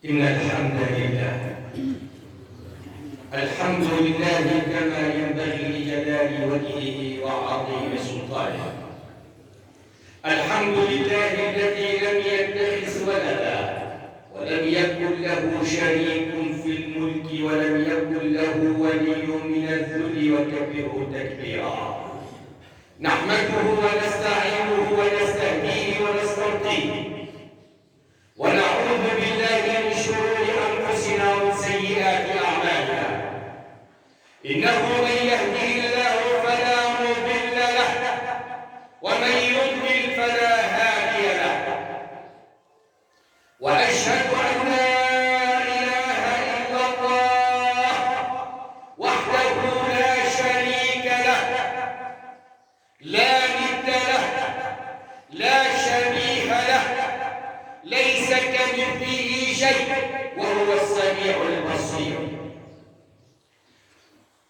إن الحمد لله، الحمد لله كما ينبغي لجلال وجهه وعظيم سلطانه. الحمد لله الذي لم يتخذ ولدا ولم يكن له شريك في الملك ولم يكن له ولي من الذل وكبره تكبيرا. نحمده ونستعينه ونستهديه ونسترضيه ونعوذ بالله من شرور أنفسنا ومن سيئات أعمالنا. إنه من يهده الله فلا مضل له ومن يضلل فلا هادي له. وأشهد أن لا إله إلا الله وحده لا شريك له، لا ند له، لا شبيه له، ليس كمثله شيء وهو السميع البصير.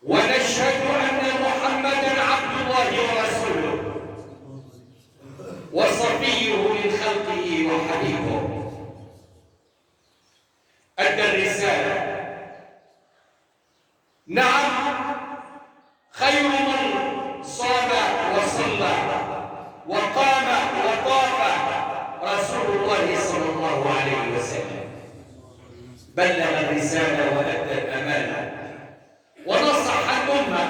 ونشهد أن محمدا عبد الله ورسوله وصفيه من خلقه وحبيبه. أدى الرسالة، نعم، خير من صام وصلى وقام وطاف رسول الله صلى الله عليه وسلم. بلغ الرسالة وأدى الأمانة ونصح الأمة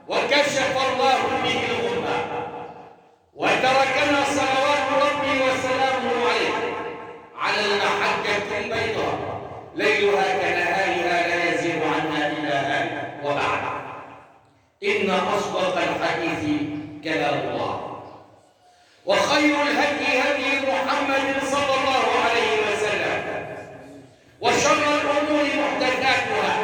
وكشف الله به الغمة، وتركنا صلوات ربي وسلامه عليه على المحجة البيضاء ليلها كنهارها لا يزيغ عنها إلا هالك. وبعد، إن أصدق الحديث كلام الله، وخير الهدي هدي محمد صلى الله عليه وسلم، وشر الأمور محدثاتها،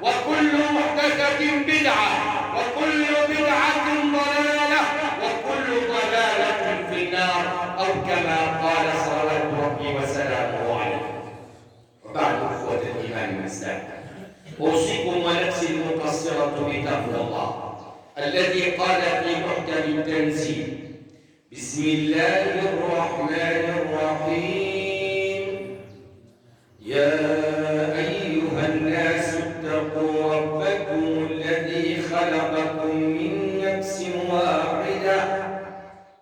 وكل محدثة محدثة بدعة، وكل بدعة ضلالة، وكل ضلالة في النار، أو كما قال صلوات ربي وسلامه عليه. وبعد، أخوة الإيمان والإسلام، أوصيكم ونفسي المقصرة بتقوى الله الذي قال في محكم التنزيل: بسم الله الرحمن الرحيم، يا أيها الناس اتقوا ربكم الذي خلقكم من نفس واحدة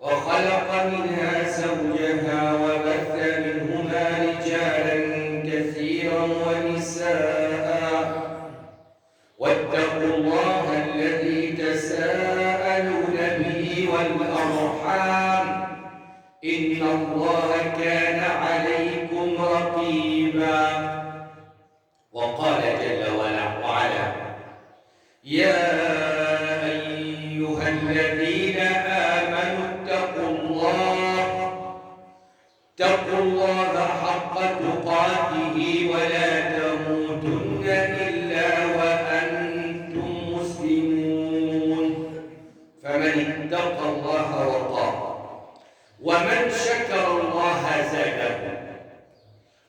وخلق منها زوجها وبث منهما رجالا كثيرا ونساء، واتقوا الله الذي تساءلون به والأرحام إن الله كان عليكم رقيبا. وقال جل وعلا: يا أيها الذين آمنوا اتقوا الله حق تقاته ولا تموتن إلا وأنتم مسلمون. فمن اتقى الله وقاه، ومن شكر الله زاده.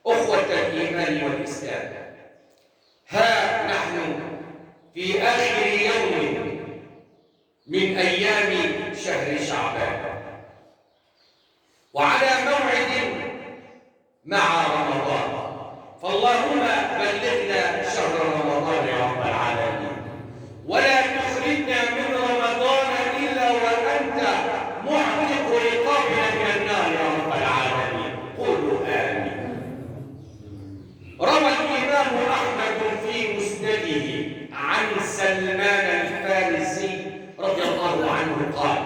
أخوة الإيمان والإسلام، ها نحن في آخر يوم من أيام شهر شعبان، وعلى موعد مع رمضان، فاللهم بلغنا شهر رمضان يا رب العالمين، ولا تخرجنا من رمضان إلا وأنت معتق رقابنا من النار يا رب العالمين. قولوا آمين. روى الإمام أحمد في مسنده عن سلمان الفارسي رضي الله عنه قال: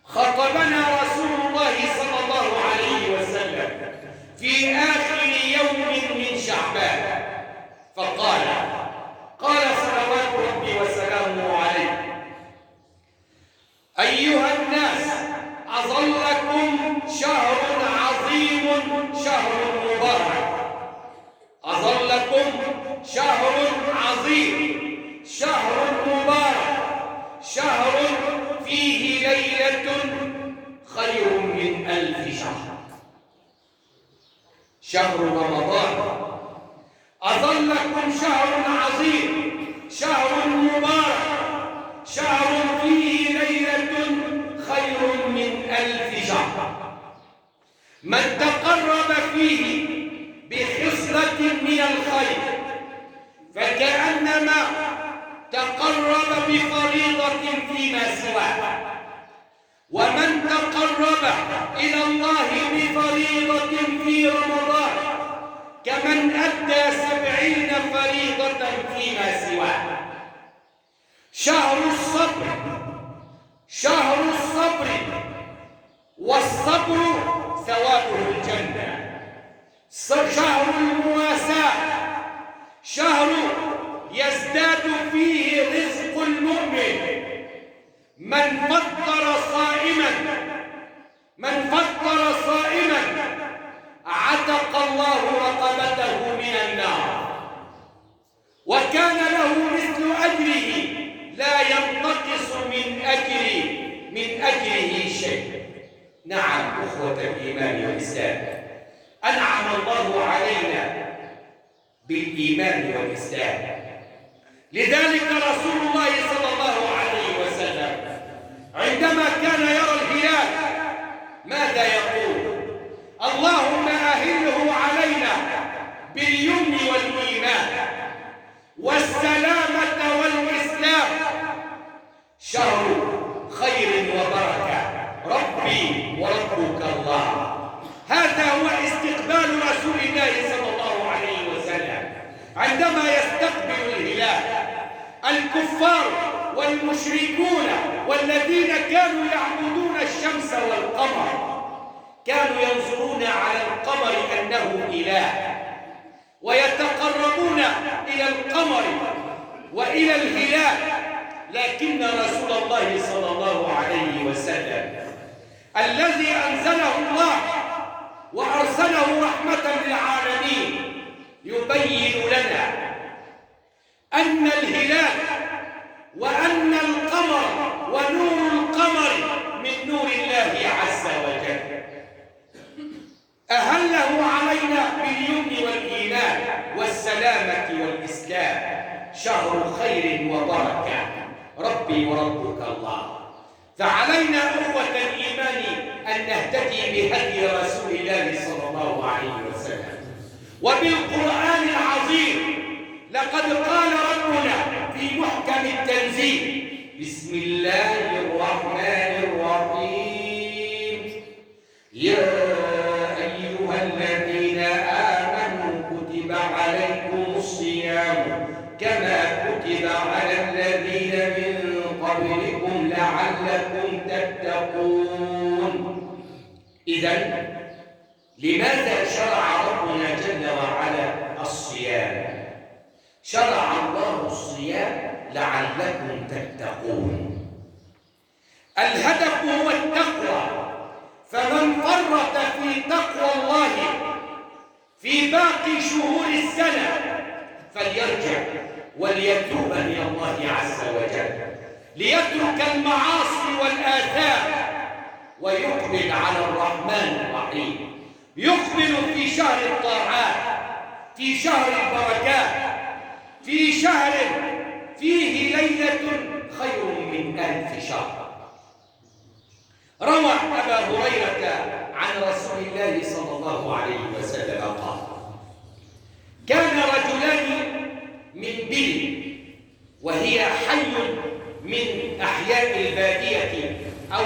خطبنا رسول الله صلى الله عليه وسلم في آخر يوم من شعبان، فقال قال صلوات ربي وسلامه عليه: أيها الناس، أظلكم شهر عظيم، شهر مبارك. أظلكم شهر عظيم، شهر مبارك، شهر فيه ليلة خير من 1000 شهر، شهر رمضان. أظلكم شهر عظيم، شهر مبارك، شهر فيه ليلة خير من 1000 شهر. من تقرب فيه بخصلة من الخير فكأنما تقرب بفريضة فيما سواه، ومن تقرب إلى الله بفريضة في رمضان كمن أدى 70 فريضة فيما سواه. شهر الصبر، شهر الصبر، والصبر ثوابه الجنة. شهر المواساة، شهر يزداد فيه رزق المؤمن. من فطر صائما، من فطر صائما عتق الله رقبته من النار، وكان له مثل أجره لا ينتقص من أجره شيء. نعم أخوة الإيمان والإسلام، أنعم الله علينا بالإيمان والإسلام. لذلك رسول الله صلى الله عليه وسلم عندما كان يرى الهلال ماذا يقول؟ اللهم أهله علينا باليمن والإيمان والسلامة والإسلام، شهر خير وبركة، ربي وربك الله. هذا هو استقبال رسول الله صلى الله عليه وسلم عندما يستقبل الهلال. الكفار والمشركون والذين كانوا يعبدون الشمس والقمر كانوا ينظرون على القمر أنه إله، ويتقربون إلى القمر وإلى الهلال، لكن رسول الله صلى الله عليه وسلم الذي أنزله الله وأرسله رحمة للعالمين يبين لنا أن الهلال وأن القمر ونور القمر من نور الله عز وجل. أهله علينا باليمن والإيمان والسلامة والإسلام، شهر خير وبركة، ربي وربك الله. فعلينا أخوة الإيمان أن نهتدي بهدي رسول الله صلى الله عليه وسلم وبالقرآن العظيم. لقد قال ربنا في محكم التنزيل: بسم الله الرحمن الرحيم، يا أيها الذين آمنوا كتب عليكم الصيام كما كتب على الذين من قبلكم لعلكم تتقون. إذن لماذا شرع ربنا جل وعلا الصيام؟ شرع الله الصيام لعلكم تتقون. الهدف هو التقوى، فمن فرط في تقوى الله في باقي شهور السنة فليرجع وليتوب إلى الله عز وجل، ليترك المعاصي والآثام ويقبل على الرحمن الرحيم. يقبل في شهر الطاعات، في شهر البركات، في شهر فيه ليلة خير من 1000 شهر. روى أبا هريرة عن رسول الله صلى الله عليه وسلم قال: كان رجلان من بلي، وهي حي من أحياء البادية أو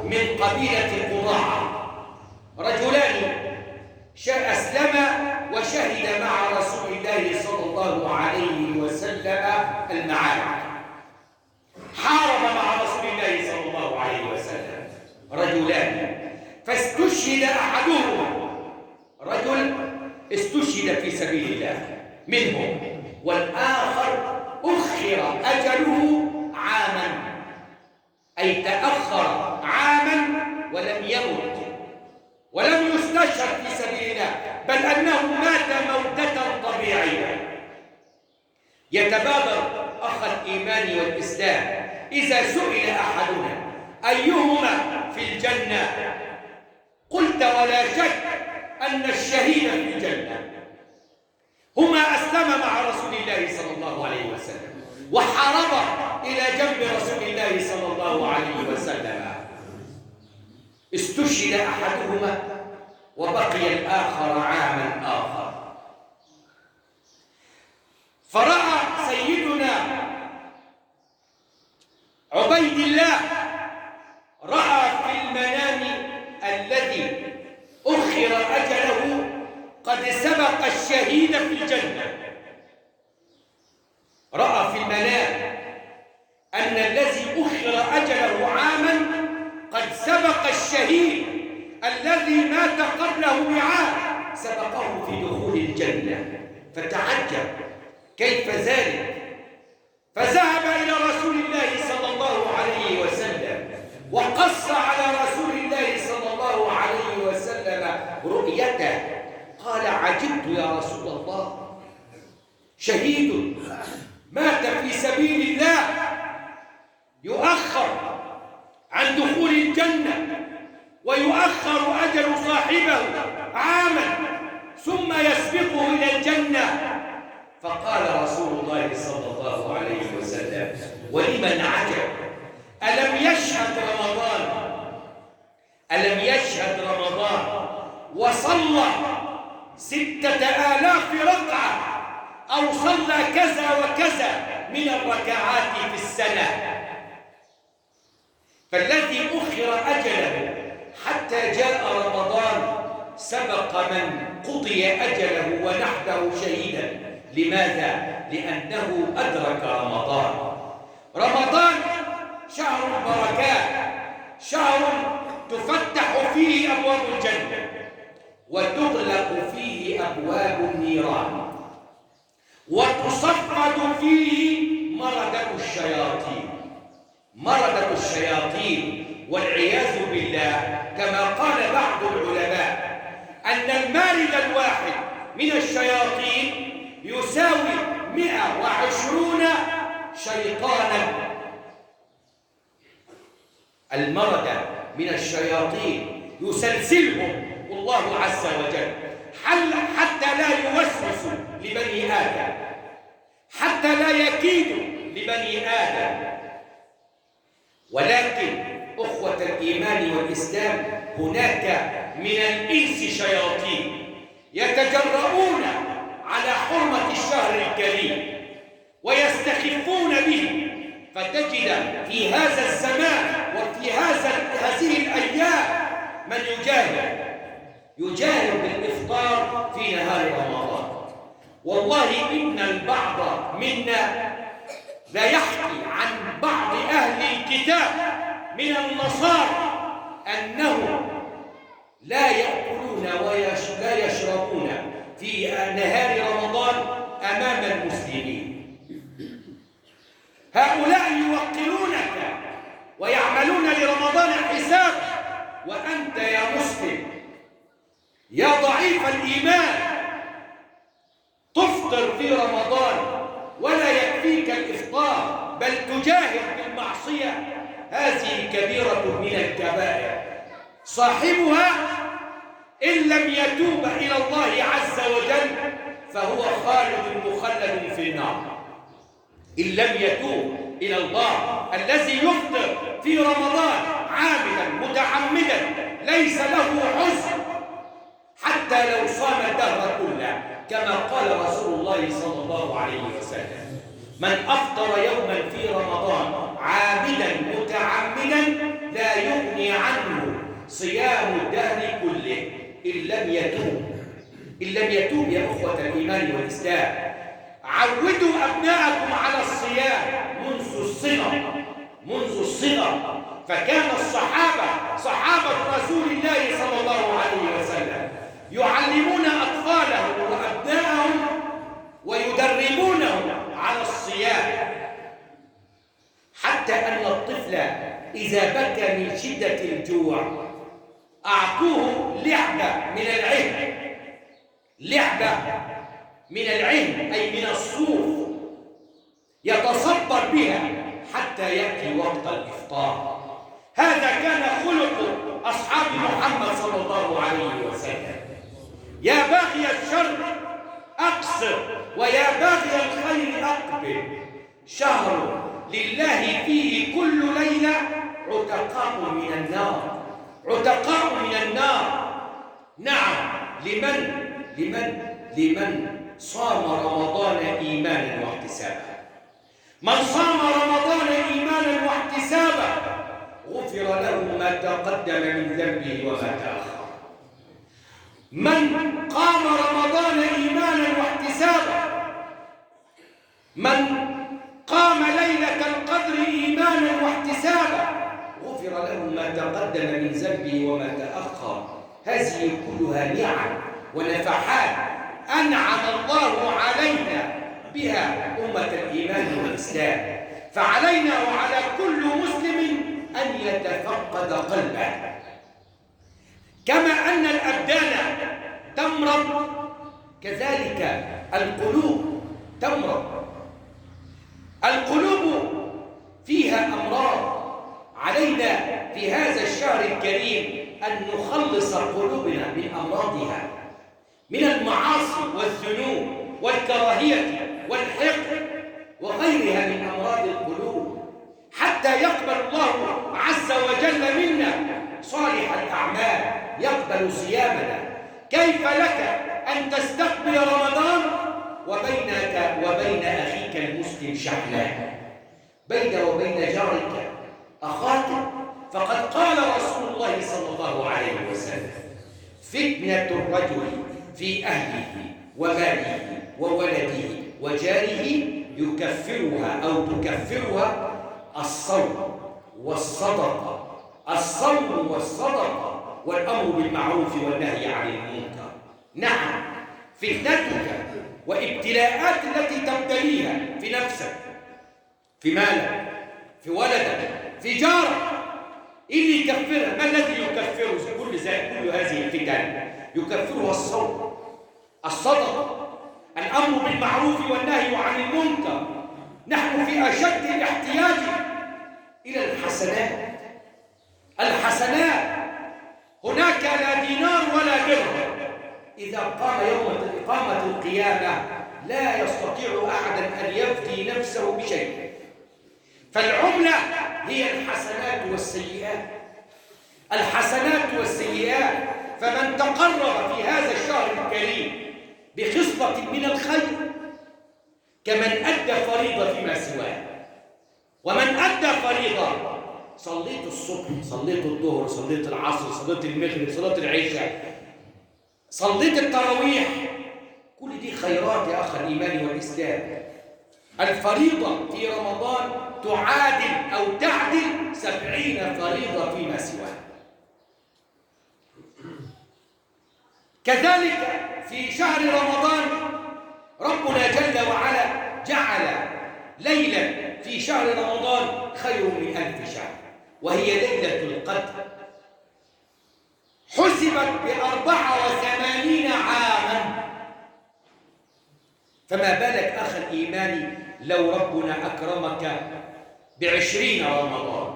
من قبيلة قضاعة، رجلان أسلما وشهد مع رسول الله صلى الله عليه وسلم المعارك، حارب مع رسول الله صلى الله عليه وسلم، رجلان، فاستشهد أحدهما، رجل استشهد في سبيل الله منهم، والآخر أخر أجله عاما، أي تأخر عاما ولم يمت ولم يستشهد في سبيل الله، بل أنه مات موتة طبيعية. يتبادر أخ الإيمان والإسلام إذا سئل أحدنا أيهما في الجنة؟ قلت ولا شك أن الشهيد في الجنة. هما أسلم مع رسول الله صلى الله عليه وسلم وحارب إلى جنب رسول الله صلى الله عليه وسلم، استشهد أحدهما وبقي الآخر عاما آخر. فرأى سيدنا عبيد الله، رأى في المنام الذي أخر أجله قد سبق الشهيد في الجنة. رأى في المنام أن الذي أخر أجله عاما قد سبق الشهيد الذي مات قبله بعام، سبقه في دخول الجنة، فتعجب كيف ذلك؟ فذهب إلى رسول الله صلى الله عليه وسلم وقص على رسول الله صلى الله عليه وسلم رؤيته. قال: عجبت يا رسول الله، شهيد مات في سبيل الله يؤخر عن دخول الجنة ويؤخر أجل صاحبه عاما ثم يسبقه إلى الجنة. فقال رسول الله صلى الله عليه وسلم: ولمن عجب؟ ألم يشهد رمضان؟ ألم يشهد رمضان وصلى 6000 ركعة أو صلى كذا وكذا من الركعات في السنة؟ فالذي أخر أجله حتى جاء رمضان سبق من قضي أجله ونحبه شهيدا. لماذا؟ لأنه أدرك رمضان. رمضان شهر البركات، شهر تفتح فيه أبواب الجنة وتغلق فيه أبواب النيران وتصفد فيه مردة الشياطين، مردة الشياطين والعياذ بالله. كما قال بعض العلماء أن المارد الواحد من الشياطين يساوي 120 شيطانا المردة من الشياطين يسلسلهم الله عز وجل حتى لا يوسوسوا لبني آدم، حتى لا يكيدوا لبني آدم. ولكن أخوة الإيمان والإسلام، هناك من الإنس شياطين يتجرؤون على حرمة الشهر الكريم ويستخفون به، فتجد في هذا الزمان وفي هذه الأيام من يجاهر بالإفطار في نهار رمضان. والله إن البعض منا لا يحكي عن بعض أهل الكتاب من النصارى أنهم لا يأكلون ولا يشربون في نهار رمضان أمام المسلمين. هؤلاء يوقرونك ويعملون لرمضان حساب، وأنت يا مسلم يا ضعيف الإيمان تفطر في رمضان ولا يكفيك الإفطار، بل تجاهر بالمعصية. هذه كبيرة من الكبائر، صاحبها إن لم يتوب إلى الله عز وجل فهو خالد مخلد في النار. إن لم يتوب إلى الله، الذي يفطر في رمضان عامدا متعمدا ليس له عذر حتى لو صام الدهر كله، كما قال رسول الله صلى الله عليه وسلم: من أفطر يوما في رمضان عامدا متعمدا لا يغني عنه صيام الدهر كله إن لم يتوب. إن لم يتوب يا أخوة الإيمان والإسلام، عودوا أبناءكم على الصيام منذ الصغر. فكان الصحابة، صحابة رسول الله صلى الله عليه وسلم، يعلمون أطفالهم وأبناءهم ويدربونهم على الصيام، حتى أن الطفل إذا بكى من شدة الجوع أعطوه لعبة من العهن، لعبة من العهن أي من الصوف، يتصبر بها حتى يأتي وقت الإفطار. هذا كان خلق أصحاب محمد صلى الله عليه وسلم. يا باغي الشر أقصر، ويا باغي الخير أقبل. شهر لله فيه كل ليلة عتقاء من النار، عتقاء من النار. نعم، لمن لمن لمن صام رمضان إيمانا واحتسابا. من صام رمضان إيمانا واحتسابا غفر له ما تقدم من ذنبه وما تأخر. من قام رمضان إيمانا واحتسابا، من قام ليلة القدر إيمانا واحتسابا غفر له ما تقدم من ذنبه وما تأخر. هذه كلها نعم ونفحات أنعم الله علينا بها أمة الإيمان والإسلام. فعلينا وعلى كل مسلم أن يتفقد قلبه. كما أن الأبدان تمرض كذلك القلوب تمرض. القلوب فيها أمراض. علينا في هذا الشهر الكريم أن نخلص قلوبنا من أمراضها، من المعاصي والذنوب والكراهية والحقد وغيرها من أمراض القلوب، حتى يقبل الله عز وجل منا صالح الأعمال، يقبل صيامنا. كيف لك أن تستقبل رمضان وبينك وبين أخيك المسلم شحناء، بين وبين جارك أخاك؟ فقد قال رسول الله صلى الله عليه وسلم: فتنة الرجل في أهله وماله وولده وجاره يكفرها أو تكفرها الصوم والصدقة، الصوم والصدقة والأمر بالمعروف والنهي عن المنكر. نعم، فتنتك وابتلاءات التي تبتليها في نفسك، في مالك، في ولدك، في جارك، إيه اللي يكفرها؟ ما الذي يكفر كل هذه الفتن؟ يكفرها الصوم، الصدقة، الأمر بالمعروف والنهي عن المنكر. نحن في أشد الاحتياج إلى الحسنات، الحسنات. هناك لا دينار ولا درهم. إذا قام يوم إقامة القيامة لا يستطيع أحد أن يفدي نفسه بشيء. فالعملة هي الحسنات والسيئات، الحسنات والسيئات. فمن تقرب في هذا الشهر الكريم بخصلة من الخير كمن أدى فريضة فيما سواه. ومن أدى فريضة، صليت الصبح، صليت الظهر، صليت العصر، صليت المغرب، صليت العشاء، صليت التراويح، كل دي خيرات يا أخ الإيمان والإسلام. الفريضة في رمضان تعادل أو تعدل 70 فريضة فيما سواه. كذلك في شهر رمضان ربنا جل وعلا جعل ليلة في شهر رمضان خير من 1000 شهر، وهي ليلة القدر، حسبت ب84 عاما. فما بالك أخ الإيمان لو ربنا أكرمك ب20 رمضان؟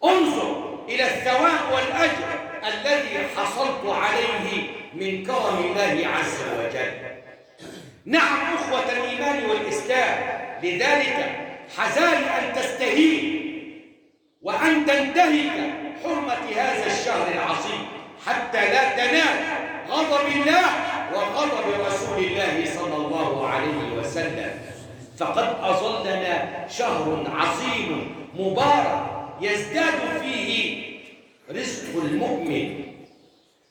انظر إلى الثواب والأجر الذي حصلت عليه من كرم الله عز وجل. نعم أخوة الإيمان والإسلام، لذلك حذار أن تستهين وأن تنتهك حرمة هذا الشهر العظيم حتى لا تنال غضب الله وغضب رسول الله صلى الله عليه وسلم. فقد أظلنا شهر عظيم مبارك يزداد فيه رزق المؤمن،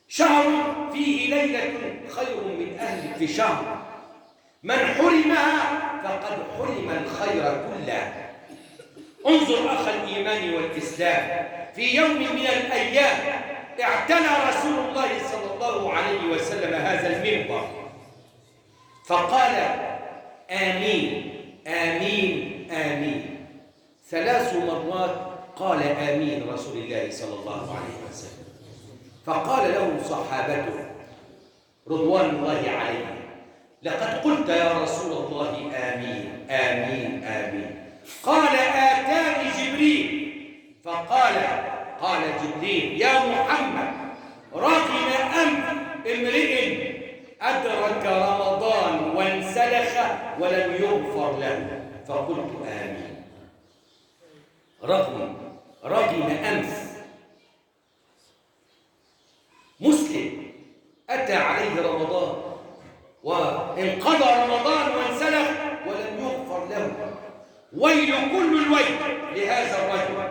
شهر فيه ليلة خير من ألف شهر، من حرمها فقد حرم الخير كله. انظر أخ الإيمان والإسلام، في يوم من الأيام اعتلى رسول الله صلى الله عليه وسلم هذا المنبر فقال آمين آمين آمين 3 مرات، قال آمين رسول الله صلى الله عليه وسلم. فقال له صحابته رضوان الله عليهم: لقد قلت يا رسول الله آمين آمين آمين. قال: آتاني جبريل. فقال قال جبريل: يا محمد، رغم أنف امرئ أدرك رمضان وانسلخ ولم يغفر له. فقلت آمين. رغم أنف مسلم أتى عليه رمضان وانقضى رمضان وانسلخ ولم يغفر له. ويل كل الويل لهذا الرجل،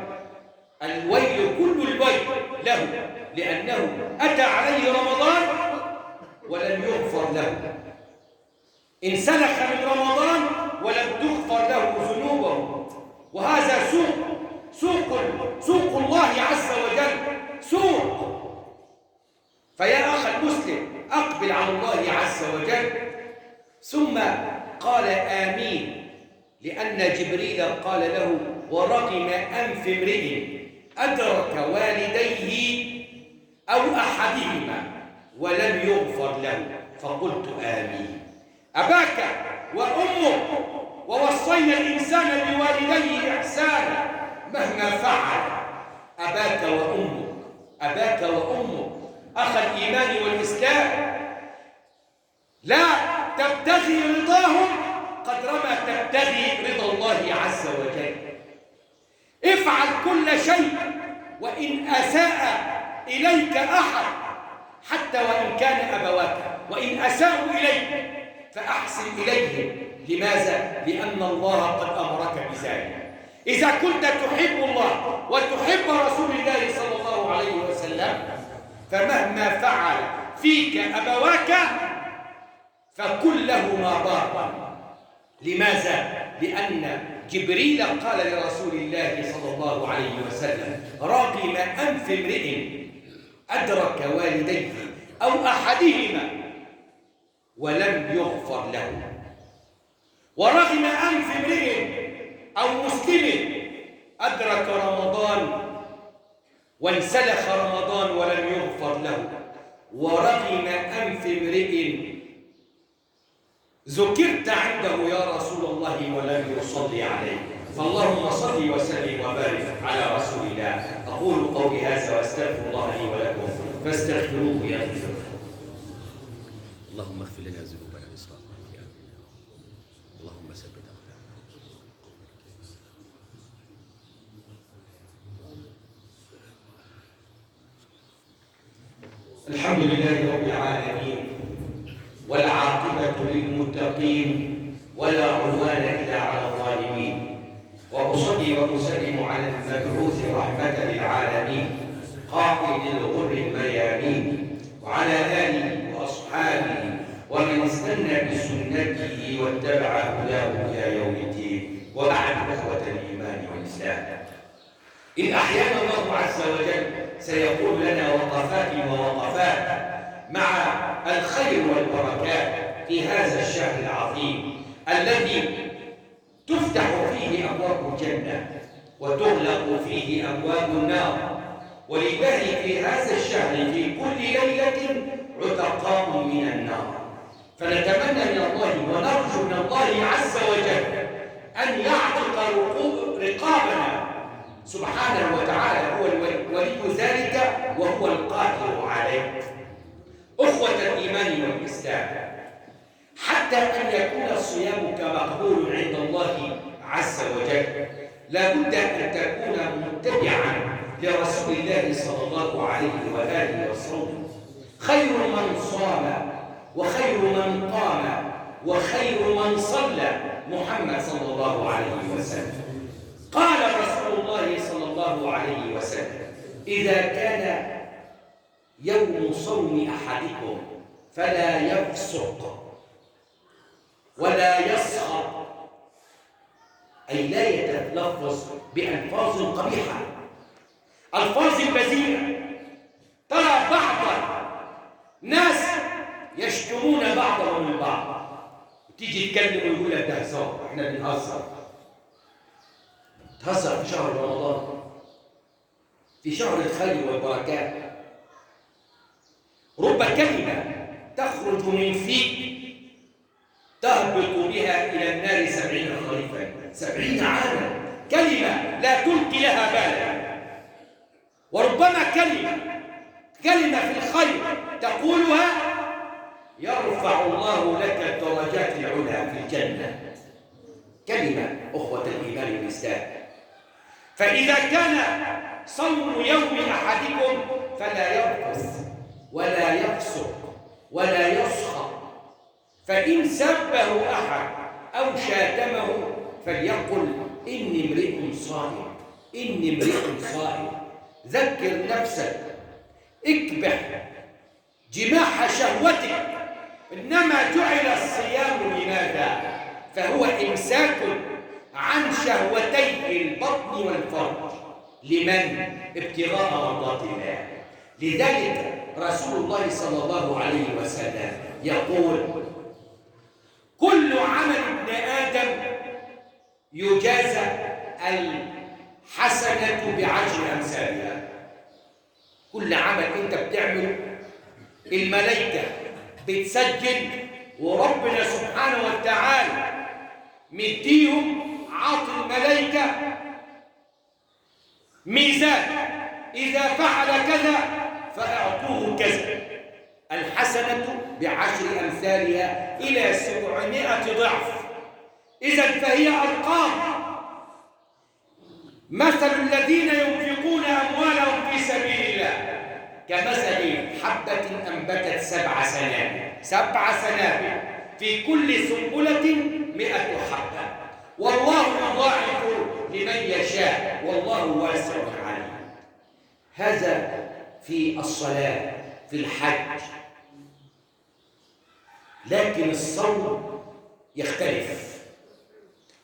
الويل كل الويل له، لأنه أتى عليه رمضان ولم يغفر له، انسلخ من رمضان ولم تغفر له ذنوبه. وهذا سوق، سوق سوق الله عز وجل، سوق. فيا أخ المسلم أقبل على الله عز وجل. ثم قال آمين، لأن جبريل قال له: ورغم أنف امرئ أدرك والديه أو أحدهما ولم يغفر له. فقلت آمين. أباك وأمك، ووصينا الإنسان بوالديه إحسانا مهما فعل. أباك وأمك، أباك وأمك، أخ الإيمان والإسلام، لا تبتغي رضاهم قدر ما تبتغي رضا الله عز وجل. افعل كل شيء وإن أساء إليك أحد، حتى وإن كان أبواك، وإن أساءوا إليك فأحسن إليهم. لماذا؟ لأن الله قد أمرك بذلك. إذا كنت تحب الله وتحب رسول الله صلى الله عليه وسلم، فمهما فعل فيك أبواك فكن لهما بارا. لماذا؟ لأن جبريل قال لرسول الله صلى الله عليه وسلم: رغم أنف امرئ أدرك والديه أو أحدهما ولم يغفر له، ورغم أنف امرئ أو مسلم أدرك رمضان وانسلخ رمضان ولم يغفر له، ورغم أنف امرئ ذكرت عنده يا رسول الله ولم يصلي عليه. فاللهم صل وسلم وبارك على رسول الله. أقول قولي هذا وأستغفر الله لي ولكم فاستغفروه يغفر لكم. اللهم اغفر لنا ذنوبنا وإسرافنا في أمرنا، اللهم ثبت أقدامنا. الحمد لله رب العالمين، والعاقبة للمتقين، ولا عدوان إلا على الظالمين، وأصلي وأسلم على المبعوث رحمة للعالمين قائد الغر الميامين، وعلى آله وأصحابه ومن استنى بسنته واتبع هداه إلى يوم الدين. وبعد، إخوة الإيمان والإسلام، إن أحيانا الله عز وجل سيقول لنا وقفات ووقفات مع الخير والبركات في هذا الشهر العظيم الذي تفتح فيه أبواب الجنة وتغلق فيه أبواب النار. ولله في هذا الشهر في كل ليلة عتقاء من النار. فنتمنى من الله ونرجو من الله عز وجل أن يعتق رقابنا سبحانه وتعالى، هو ولي ذلك وهو القادر عليه. أخوة الإيمان والإسلام، حتى أن يكون صيامك مقبول عند الله عز وجل لا بد أن تكون متبعا لرسول الله صلى الله عليه وآله وسلم. خير من صام وخير من قام وخير من صلى محمد صلى الله عليه وسلم. قال رسول الله صلى الله عليه وسلم: إذا كان يوم صوم أحدكم فلا يفسق ولا يسخط، أي لا يتلفظ بألفاظ قبيحة، ألفاظ بذيئة. ترى بعض ناس يشتمون بعضهم البعض، وتيجي تكلم ويقول لك ده هزار، احنا بنهزر. تهزر في شهر رمضان، في شهر الخير والبركات. رب كلمة تخرج من فيك تهبط بها إلى النار 70 خريفا، 70 عاما، كلمة لا تلقي لها بالا. وربما كلمة في الخير تقولها يرفع الله لك الدرجات العلى في الجنة. كلمة، أخوة الإيمان والإسلام. فإذا كان صوم يوم أحدكم فلا يرفث ولا يفسق ولا يسخط، فإن سبه أحد أو شاتمه فليقل إني امرئ صائم، إني امرئ صائم. ذكر نفسك، اكبح جماح شهوتك. إنما جعل الصيام لماذا؟ فهو إمساك عن شهوتي البطن والفرج، لمن؟ ابتغاء مرضات الله. لذلك رسول الله صلى الله عليه وسلم يقول: كل عمل ابن آدم يجازى الحسنة بعشر أمثالها. كل عمل أنت بتعمله الملائكة بتسجل، وربنا سبحانه وتعالى مديهم، عاطي الملائكة ميزان، إذا فعل كذا فأعطوه كذا. الحسنة بعشر أمثالها إلى 700 ضعف. إذا فهي أرقام. مثل الذين ينفقون أموالهم في سبيل الله كمثل حبة أنبتت 7 سنابل، 7 سنابل في كل سنبلة 100 حبة، والله يضاعف لمن يشاء والله واسع عليم. هذا في الصلاة، في الحج. لكن الصوم يختلف.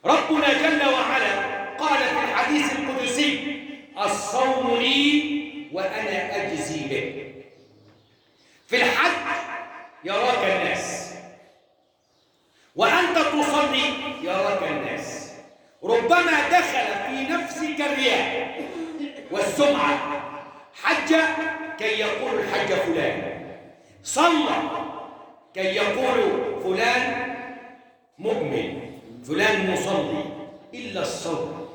ربنا جل وعلا قال في الحديث القدسي: الصوم لي وأنا أجزي به. في الحج يراك الناس، وأنت تصلي يراك الناس. ربما دخل في نفسك الرياء والسمعة. حج كي يقول الحج فلان، صلى كي يقول فلان مؤمن، فلان مصلي. إلا الصوم.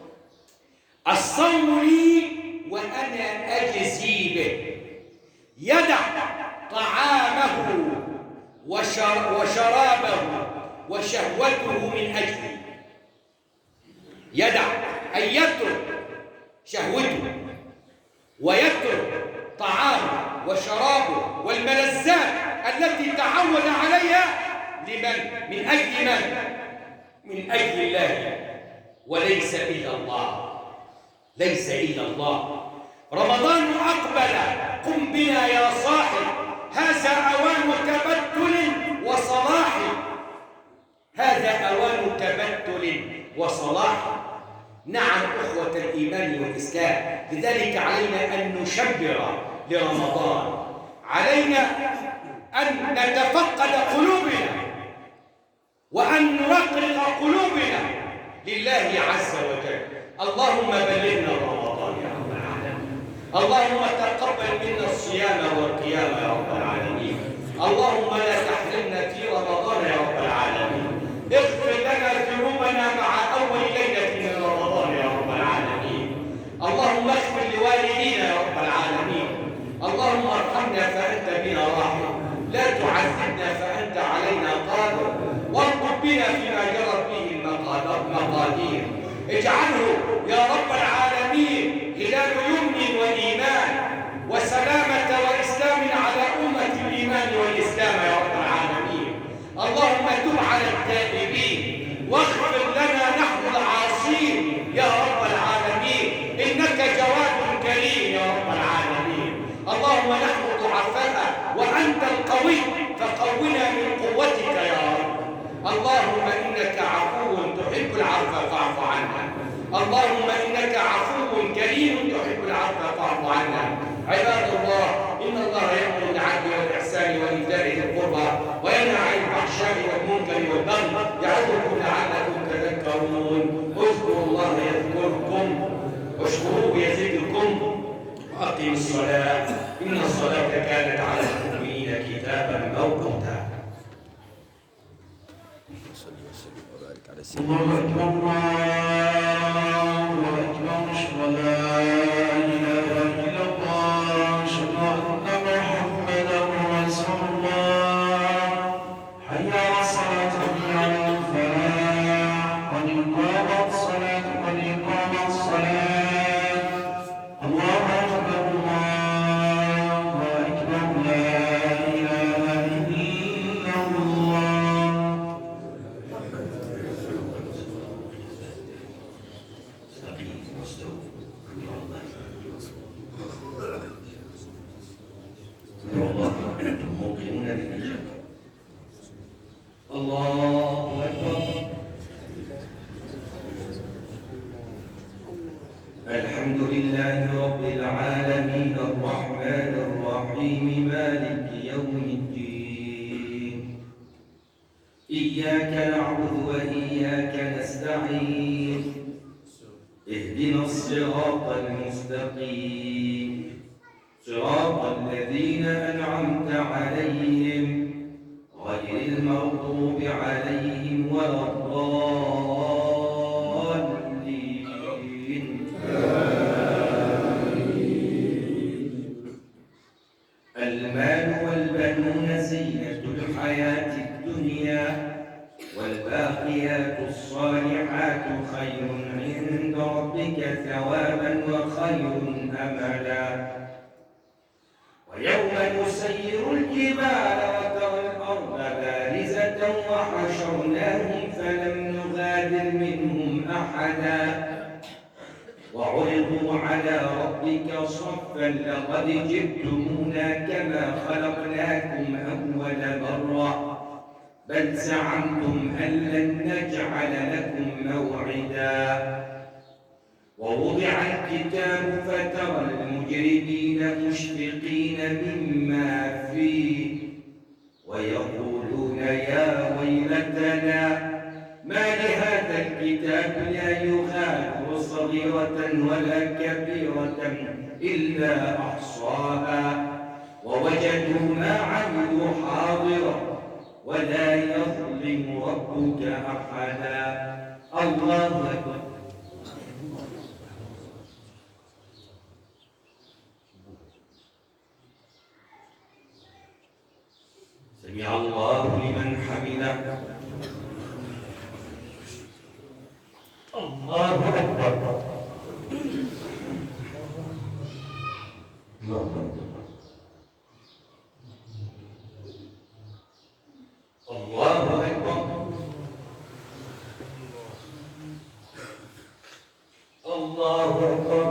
الصوم لي وأنا أجزي به. يدع طعامه وشرابه وشهوته من أجلي. يدع أي يترك شهوته ويترك طعامه وشرابه والملذات التي تعود عليها لمن؟ من أجل من؟ من أجل الله، وليس إلا الله، ليس إلا الله. رمضان أقبل، قم بنا يا صاحب، هذا أوان تبتل وصلاح، هذا أوان تبتل وصلاح. نعم أخوة الإيمان والإسلام، لذلك علينا أن نشبر لرمضان، علينا أن نتفقد قلوبنا وأن نرقق قلوبنا لله عز وجل. اللهم بلغنا رمضان يا رب العالمين، اللهم تقبل منا الصيام والقيام يا رب العالمين، اللهم لا تحرمنا في رمضان يا رب العالمين، اغفر لنا ذنوبنا مع أول ليلة من رمضان يا رب العالمين، اللهم اغفر لوالدينا يا رب العالمين، اللهم ارحمنا فأنت بنا راحم، لا تعذبنا فأنت علينا قادر، واربط بنا فيما جرت به المقادير. اجعله يا رب العالمين هلال يمن وإيمان وسلامة وإسلام على أمة الإيمان والإسلام يا رب العالمين. اللهم تب على التائبين واغفر لنا نحن العاصين يا رب العالمين، إنك جواد كريم يا رب العالمين. اللهم نحن ضعفاء وأنت القوي، فقونا من قوتك يا رب. اللهم إنك عفو تحب العفو فاعف عنا، اللهم إنك عفو كريم تحب العفو فاعف عنا. عباد الله، إن الله يأمر بالعدل والإحسان وإيتاء ذي القربى وينهى عن الفحشاء والمنكر والبغي يعظكم لعلكم تذكرون. اذكروا الله يذكركم واشكروه يزدكم، وأقيموا الصلاة، إن الصلاة كانت على المؤمنين كتابا موقوتا. الله أكبر، الله أكبر، أشهد أن لا إله إلا الله، أشهد أن محمدا رسول الله، حي على الصلاة، حي على الفلاح، قد قامت الصلاة، قد قامت الصلاة، الله أكبر، الله أكبر، لا إله إلا الله. الله أكبر. الحمد لله رب العالمين الرحمن الرحيم مالك يوم الدين، إياك نعبد وإياك نستعين، اهدنا الصراط المستقيم، صراط الذين أنعمت عليهم غير المغضوب عليهم ولا الضالين. المال والبنون زينة الحياة الدنيا، والباقيات الصالحات خير عند ربك ثوابا وخير أملا. ويوم نسير الجبال وترى الأرض بارزة وحشرناهم فلم نغادر منهم أحدا، وعرضوا على ربك صفا لقد جئتمونا كما خلقناكم أول مرة، بل زعمتم أن لن نجعل لكم موعدا. ووضع الكتاب فترى المجرمين مشفقين مما فيه ويقولون يا ويلتنا ما لهذا الكتاب لا يغادر صغيرة ولا كبيرة إلا أحصاها، ووجدوا ما عملوا حاضرا ولا يظلم ربك أحدا. الله أكبر. سمع الله لمن حمده. الله أكبر. الله أكبر. الله أكبر.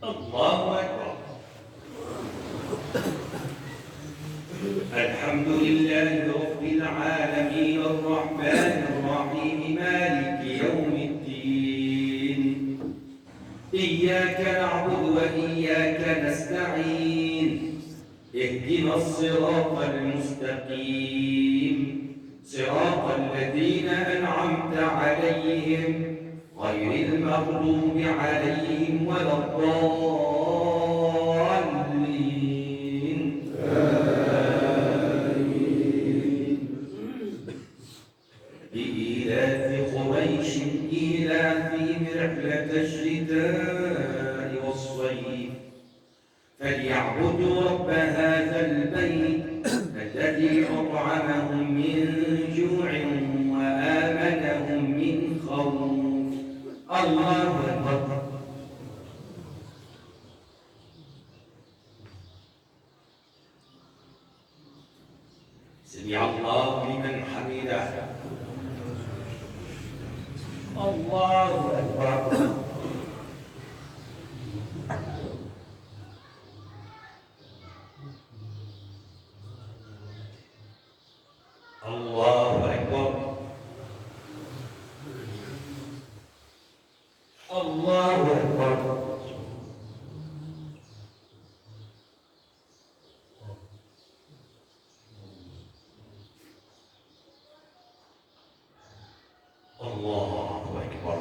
الله أكبر. الحمد لله رب العالمين الرحمن الرحيم مالك يوم الدين. إياك نعبد وإياك نستعين. اهدنا الصراط المستقيم، صراط الذين أنعمت عليهم غير المغضوب عليهم ولا الضالين. آمين. لإيلاف قريش إيلافهم رحلة الشتاء والصيف فليعبدوا رب هذا البيت الذي أطعمهم من جوع وآمنهم من خوف. الله أكبر. سمع الله لمن حمده. الله أكبر. الله أكبر. الله أكبر. الله أكبر.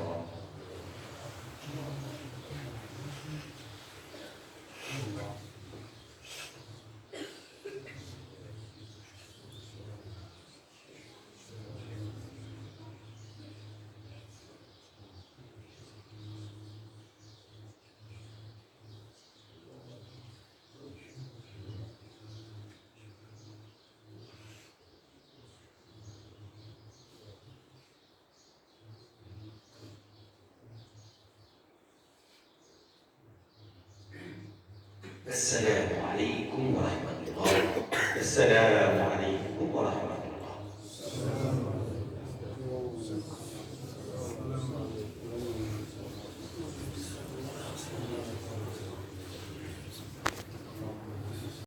السلام عليكم ورحمة الله. السلام عليكم ورحمة الله.